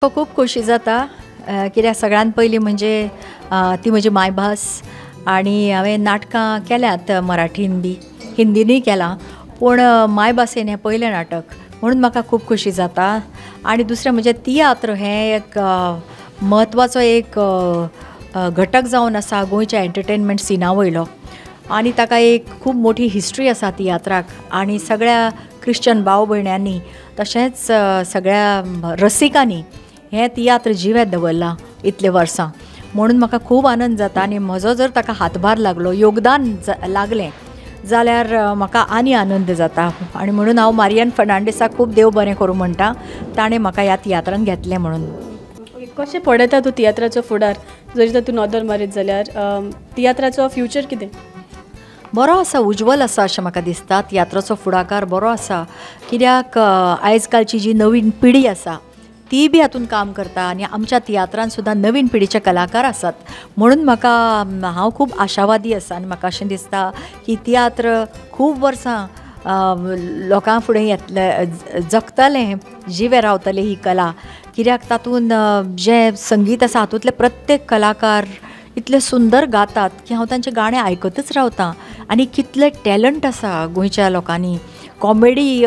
खूब खोशी जाता, कित्याक सगळ्यान पयलीं म्हणजे ती म्हजी मायभास आनी हांवें नाटकां केल्यांत मराठीन बी हिंदीनूय केलां, पूण मायभासेन हें पयलें नाटक म्हणून म्हाका खूब खोशी जाता. आनी दुसरें म्हणजे तियात्र हें एक म्हत्वाचो एक घटक जावन आसा गोंयच्या एंटरटेनमेंट सिना वयलो आनी ताका एक खूब मोठी हिस्ट्री आसा तियात्राक. आनी सगळ्या क्रिश्चन भाव भयण्यांनी तशेंच सगळ्या रसिकांनी हें तियात्र जिवें दवरलां इतले वर्सां, म्हणून म्हाका खूब आनंद जाता. आनी म्हजो जर ताका हातभार लागलो, योगदान लागलें जाल्यार म्हाका आनी आनंद जाता. आनी म्हणून हांव मारियन फर्नांडीसाक खूब देव बरें करूं म्हणटा, ताणें म्हाका ह्या तियात्रान घेतलें म्हणून. कशें पळयता तूं तियात्राचो फुडार? जरी तर तूं नदर मारीत जाल्यार तियात्राचो फ्युचर कितें? बरो आसा, उज्वल आसा अशें म्हाका दिसता. तियात्राचो फुडाकार बरो आसा, कित्याक आयज कालची जी नवीन पिढी आसा ती बी हातून काम करता आनी आमच्या तियात्रान सुद्दां नवीन पिढीचे कलाकार आसात, म्हणून म्हाका हांव खूब आशावादी आसा. आनी म्हाका अशें दिसता की तियात्र खूब वर्सां लोकां फुडें येतले, जगतलें, जिवें रावतलें ही कला, कित्याक तातूंत जें संगीत आसा हातूंतले प्रत्येक कलाकार इतले सुंदर गातात की हांव तांचें गाणें आयकतच रावतां. आनी कितलें टॅलंट आसा गोंयच्या लोकांनी, कॉमेडी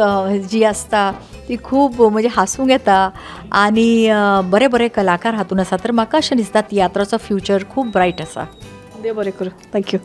जी आसता ती खूब म्हणजे हांसूंक येता आनी बरे बरे कलाकार हातूंत आसा. तर म्हाका अशें दिसता तियात्राचो फ्युचर खूब ब्रायट आसा. देव बरें करूं. Thank you.